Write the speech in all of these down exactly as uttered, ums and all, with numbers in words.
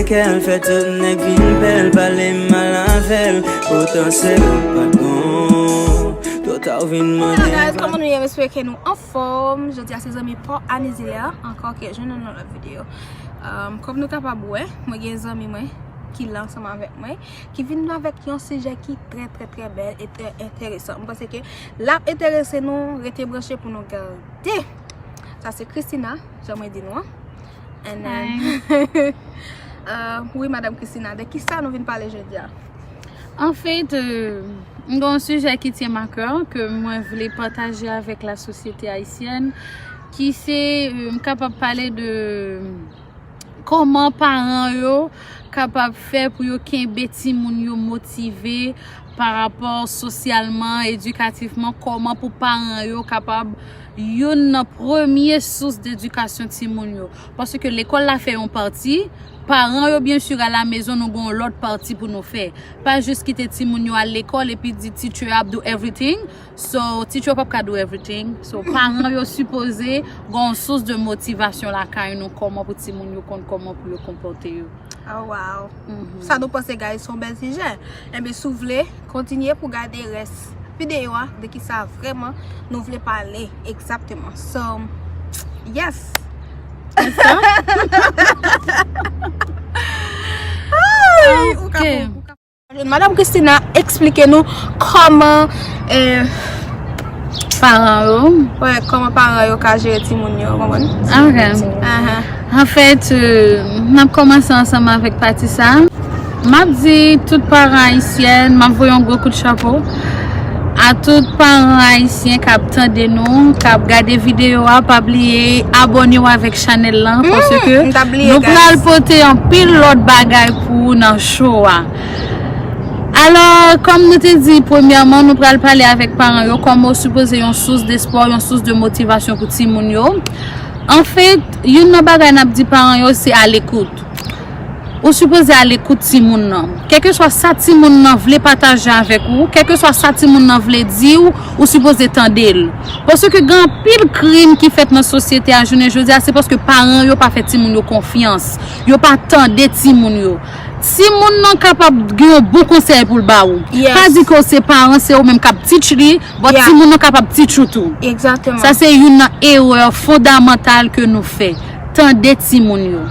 Kè l fè tout nèg vin pè l, pale mal avè l, potansyèl pa gon. Twò ta w vin mande. Hello guys, kòman nou ye? M espere ke nou anfòm. Jodi a se zanmi pa w Annie Zile ankò ke jwenn nou nan lòt videyo. Um, kòm nou kapab wè, mwen gen zanmi mwen ki la ansanm avèk mwen, ki vin avèk yon sijè ki trè, trè, trè bèl e trè enteresan. Mwen panse ke l ap enterese nou, rete branche pou nou gade. Sa se Christina, jan mwen di nou an. And then, euh, wi, Madam Christina, de ki sa nou vin pale jodi a? Anfèt, euh, m gen yon sijè ki tyen m a kè, ke mwen vle pataje avèk la sosyete ayisyèn, ki se, euh, m kapab pale de kòman paran yo kapab fè pou yo kenbe timoun yo motive pa rapò sosyalman, edikativman, kòman pou paran yo kapab youn nan premye sous dedikasyon timoun yo. Paske lekòl la fè yon pati, paran yo, byen si, alamezon, nou gen yon lòt pati pou nou fè. Pa jis kite timoun yo al lekòl epi di teacher ap do everything. So, teacher p ap ka do everything. So, paran yo sipoze gen yon sous de motivasyon lakay nou, kòman pou timoun yo konn kòman pou yo konpòte yo. Oh, wow. Mhm. Sa nou panse, guys, se yon bèl sijè. Enben, si w vle, kontinye pou gade rès videyo a, de ki sa vrèman nou vle pale egzakteman. So, yes. Ay, ou ka, ok, ou ka. Madam Christina, eksplike nou kòman, eh, paran yo. Wè, kòman paran yo ka jere timoun yo, konprann? Ok. Ahan. Anfèt, euh, n ap kòmanse ansanm avèk pati sa. M ap di tout paran ayisyèn, m ap voye yon gwo kout chapo a tout paran ayisyen k ap tande nou, k ap gade videyo a. Pa bliye abòne w avèk chanèl lan, paske nou pral pote anpil lòt bagay pou ou nan show a. Alò, kòm nou te di, premyèman, nou pral pale avèk paran yo, kòman yo sipoze yon sous despwa, yon sous de motivasyon pou timoun yo. Anfèt, youn nan bagay n ap di paran yo, se alekout. Ou sipoze alekout timoun nan. Kèlkeswa sa timoun nan vle pataje avèk ou, kèlkeswa sa timoun nan vle di w, ou sipoze tande l. Paske gen anpil krim ki fèt nan sosyete a jounen jodi a, se paske paran yo pa fè timoun yo konfyans. Yo pa tande timoun yo. Timoun nan kapab gen yon bon konsèy pou l ba ou. Yes. Pa di ke w se paran, se ou menm k ap teach li, but timoun nan kapab teach ou tou. Exactement. Sa se youn nan erè fondamantal ke nou fè. Tande timoun yo.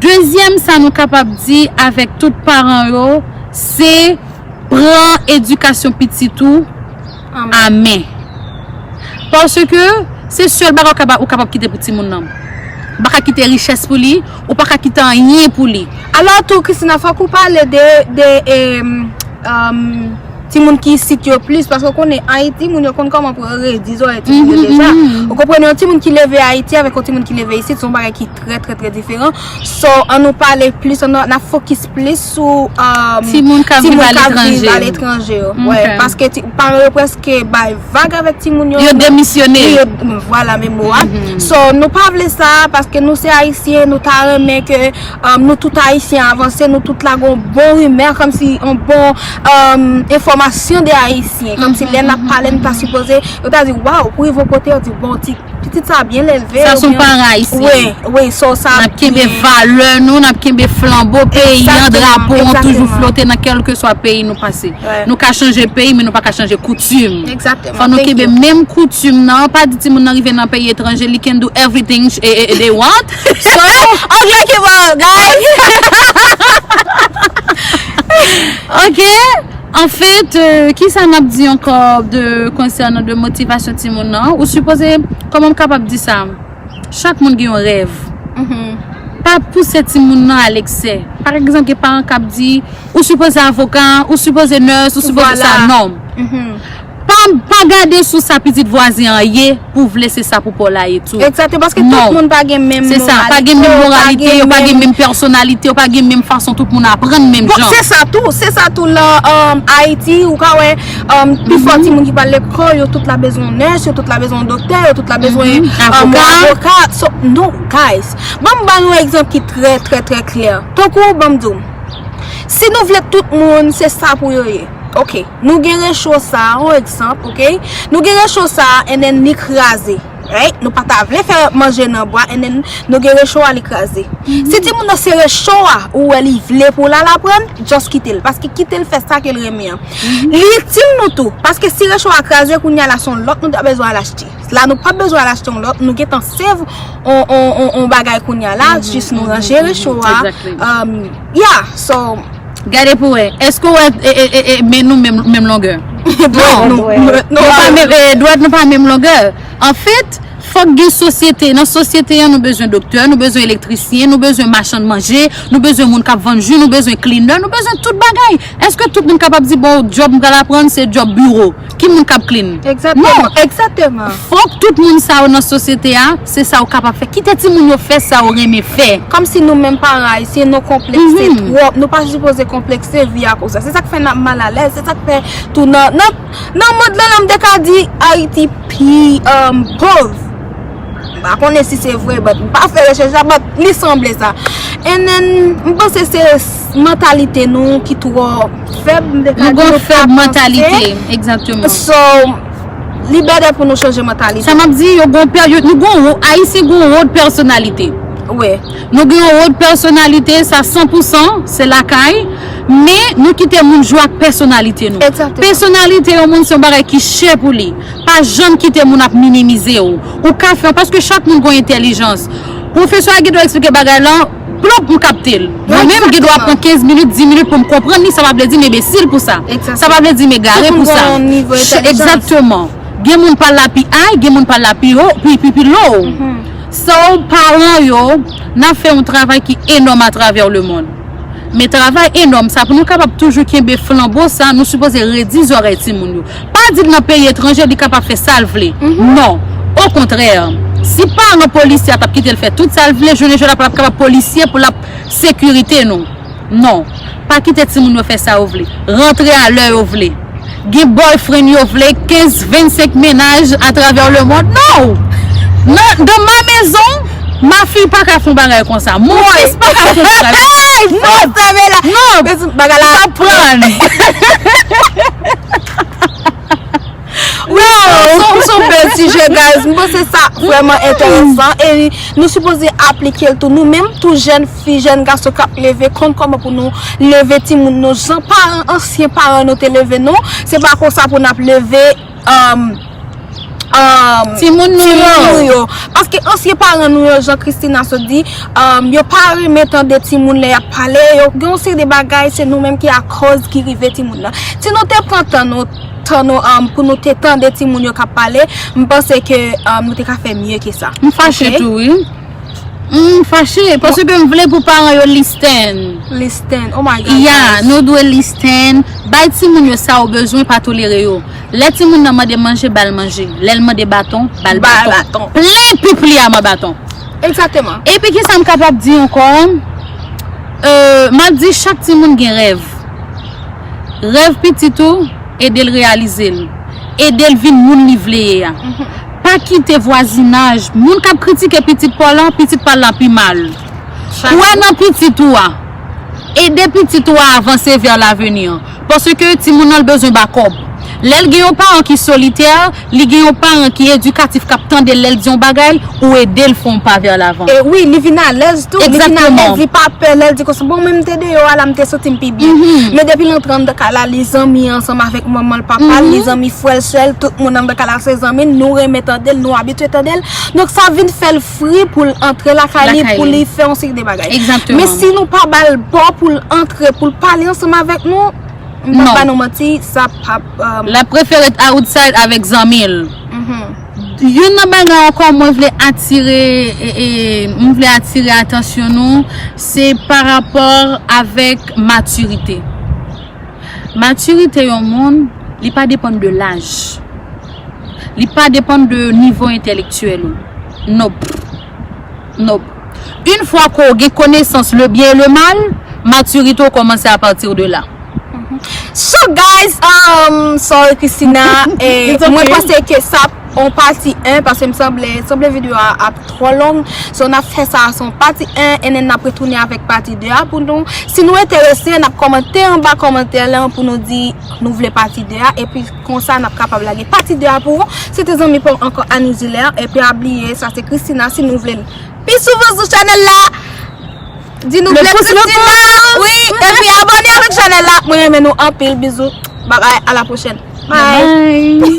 Dezyèm, sa nou kapab di avèk tout paran yo, se pran edikasyon pitit ou a men. Paske se sèl bagay ou kapab, ou kapab kite pou timoun nan. Ou pa ka kite richès pou li, ou pa ka kite anyen pou li. Alò tou, Christina, fòk ou pale de, de, em, em, timoun ki isit yo plis, paske w konnen Ayiti, moun yo konn kòman pou yo redi zòrèy timoun yo deja. Ou konprann, yon timoun ki leve Ayiti avèk yon timoun ki leve isit, se yon bagay ki trè, trè, trè diferan. So, ann nou pale plis, ann nou, n ap fokis plis sou, um, timoun k ap viv aletranje yo. Wè, paske ti, paran yo prèske bay vag avèk timoun yo. Yo demisyone. Wi, yo, vwala, men mo a. So, nou pa vle sa, paske nou se Ayisyen, nou ta renmen ke, um, nou tout Ayisyen avanse, nou tout la gon bon rimè, kòmsi yon bon, um, enfòmasyon de Ayisyen. Kòmsi lè n ap pale, nou ta sipoze, yo ta di, waw, pou rive yon kote, yo di, bon, ti pitit sa byen leve. Sa se yon paran ayisyen. Wi, wi, so sa n ap kenbe valè nou, n ap kenbe flanbo peyi an, drapo an toujou flote nan kèlkeswa peyi nou pase. Nou ka chanje peyi, men nou pa ka chanje koutim. Fò nou kenbe menm koutim nan. Pa di timoun nan rive nan peyi etranje, li can do everything sh- e- e- they want. So, anglè ki bon, guys. Ok. Anfèt, euh, kisa n ap di ankò de konsènan de motivasyon timoun nan? Ou sipoze, kòman m kapab di sa? Chak moun gen yon rèv. Pa pouse timoun nan a leksè. Pa egzanp, gen paran k ap di, ou sipoze avoka, ou sipoze nurse, ou sipoze sa, non. Pa, pa gade sou sa pitit vwazen an ye pou w vle se sa pou pa w la ye tou. Egzakteman, paske tout moun pa gen menm moralite, pa gen menm moralite, yo pa gen menm pèsonalite, yo pa gen menm fason tout moun aprann menm jan. Bon, se sa tou, se sa tou lan, um, Ayiti, ou ka wè, um, pifò timoun ki pral lekòl, yo tout la bezwen nurse, yo tout la bezwen doktè, yo tout la bezwen, um, avoka. So, no, guys, ban m ba nou yon egzanp ki trè, trè, trè klè. Tankou, ban m di w, si nou vle tout moun, se sa pou yo ye. Ok, nou gen recho sa, yon egzanp, ok? Nou gen recho sa, and then li kraze. Right? Nou pa ta vle fè manje nan bwa, and then nou gen recho a li kraze. Si timoun nan se recho a, ou wè li vle pou l al aprann, just kite l. Paske kite l fè sa ke l renmen an. Li itil nou tou. Paske si recho a kraze, kounye a la se yon lòt nou ta bezwen al achte. La nou p ap bezwen al achte yon lòt, nou gentan save on, on, on, on bagay kounye a la, jis nou ranje recho a. Exactly. Um, yeah, so, Gade pou wè. Èske w wè e, e, e, e, men nou menm, menm longè? non, Nou pa menm, e, dwèt nou pa menm longè. Anfèt, fòk gen sosyete. Nan sosyete an, nou bezwen doktè, nou bezwen elektrisyen, nou bezwen machann manje, nou bezwen moun k ap vann ji, nou bezwen cleaner, nou bezwen tout bagay. Èske tout moun kapab di, bon, djòb m pral aprann, se djòb biwo? Ki moun k ap clean? Egzakteman. Egzakteman. Fòk tout moun sa yo nan sosyete a, se sa yo kapab fè. Kite timoun yo fè sa yo renmen fè. Kòmsi nou menm paran ayisyen, nou konplekse twòp. Nou pa sipoze konplekse vi a konsa. Se sa k fè n ap malalèz. Se sa k fè tou nan, nan, nan mond lan, m te ka di Ayiti pi um, pòv. M pa konnen si se vre, but m pa fè rechèch la, but li sanble sa. And then, m panse se mantalite nou ki twò fèb, m te ka Nou di gon nou pa fèb panse. Mantalite, egzakteman. So, li bèdè pou nou chanje mantalite. Sa m ap di, yo gon pè, yo, nou gon wo, Ayisyen gon wòd pèsonalite. Wi. Nou gen yon wòd pèsonalite, sa san pou san, se lakay, men nou kite moun jwe ak pèsonalite nou. Egzakteman. Pèsonalite yon moun se yon bagay ki chè pou li. Pa janm kite moun ap minimize w. Ou ka fè, paske chak moun gon entèlijans. Pwofesè a gen dwa eksplike bagay lan, plop, m kapte l. Mwen menm, gen dwa pran kenz minit, dis minit pou m konprann li, sa pa vle di m enbesil pou sa. Egzakteman. Sa pa vle di m egare Tout moun pou sa. gon nivo entèlijans. Egzakteman. Gen moun pa la pi ay, gen moun pa la pi wo, pi, pi, pi low. So, paran yo, n ap fè yon travay ki enòm atravè lemonn. Men travay enòm sa, pou nou kapab toujou kenbe flanbo sa, nou sipoze redi zòrèy timoun yo. Pa di l nan peyi etranje, li kapab fè sa l vle. Non. Okontrè, si paran polisye a t ap kite l fè tout sa l vle, jounen jodi a pa t ap kapab polisye pou l ap sekirite nou. Non. Pa kite timoun yo fè sa yo vle. Rantre a lè yo vle. Gen boyfriend yo vle, kenz, vennsenk mennaj atravè lemonn. Non! Nan, dans ma maison, ma fille pa ka fè yon bagay konsa. Mon fils pa ka fè yon bagay konsa. Hey! Fòs tèmè la. Non! Bagay la. Sa pran. Wi, se yon bèl sijè, guys. M panse sa vrèman enteresan. E nou sipoze aplike l tou. Nou menm, tou jèn fi, jèn gason k ap leve, konn kòman pou nou leve timoun nou. Jan paran, ansyen paran nou te leve nou, se pa konsa pou n ap leve um, um, Timoun nou yo. Paske ansyen paran nou yo, jan Christina sot di, um, yo pa renmen tande timoun lè y ap pale. Yo gen yon seri de bagay, se nou menm ki akòz ki rive timoun nan. Si nou te pran tan nou, tan nou um, pou nou te tande timoun yo k ap pale, m panse ke um, nou te ka fè mye ke sa. M fache tou, wi. M fache, paske m vle pou paran yo listen. Listen, oh my God. Ya, nou dwe listen. Bay timoun yo sa yo bezwen, pa tolere yo. Lè timoun nan mande manje, ba l manje. Lè l mande baton, ba l baton. Plen pipli a man baton. Egzakteman. Epi ki sa m kapab di ankò? Euh, m ap di chak timoun gen rèv. Rèv pitit ou, ede l reyalize l. Ede l vin moun li vle ye a. Pa kite vwazinaj, moun k ap kritike pitit pa w lan, pitit pa l la pi mal. Kwè nan pitit ou a. Ede pitit ou a avanse vè laveni an. Paske timoun nan l bezwen bakòp. Lè l gen yon paran ki solitè, li gen yon paran ki edikatif k ap tande l lè l di yon bagay, ou ede l fè yon pa vè lavan. E wi, li vin alèz tou. Li vin alèz, li pa pè lè l di konsa, bon, mwen m te deyò a la, m te santi m pi byen. Men depi l antre anndan kay la, li zanmi ansanm avèk manman l, papa l, li zanmi frè l, sè l, tout moun anndan kay la se zanmi l, nou renmen tande l, nou abitye tande l. Donk sa vin fè l fri pou l antre lakay li, pou li fè yon seri de bagay. Men si nou pa ba l bò pou l antre, pou l pale ansanm avèk nou, m p ap ba nou manti, sa p ap. L ap prefere outside avèk zanmi l. Youn nan bagay ankò mwen vle atire, e, e, mwen vle atire atansyon nou, se pa rapò avèk matirite. Matirite yon moun, li pa depann de laj. Li pa depann de nivo entèlektyèl ou. Nope. Nope. Une fois que w gen konesans le bien et le mal, matirite w kòmanse à partir de là. So guys, um, sorry Christina, eh, mwen panse ke sa On pati en, paske m sanble, sanble videyo a ap twò long. So, n ap fè sa, se on pati en, and then n ap retounen avèk pati de a pou nou. Si nou enterese, n ap kòmante anba kòmantè lan pou nou di nou vle pati de a, epi konsa n ap kapab lage pati de a pou ou. Se te zanmi pa w ankò, Annie Gilles, epi pa bliye, sa se Christina, si nou vle l pi souvan sou chanèl la, di nou vle Christina, wi, epi abòne avèk chanèl la. Mwen renmen nou anpil, bizou, babay, a la pwochèn. Bye.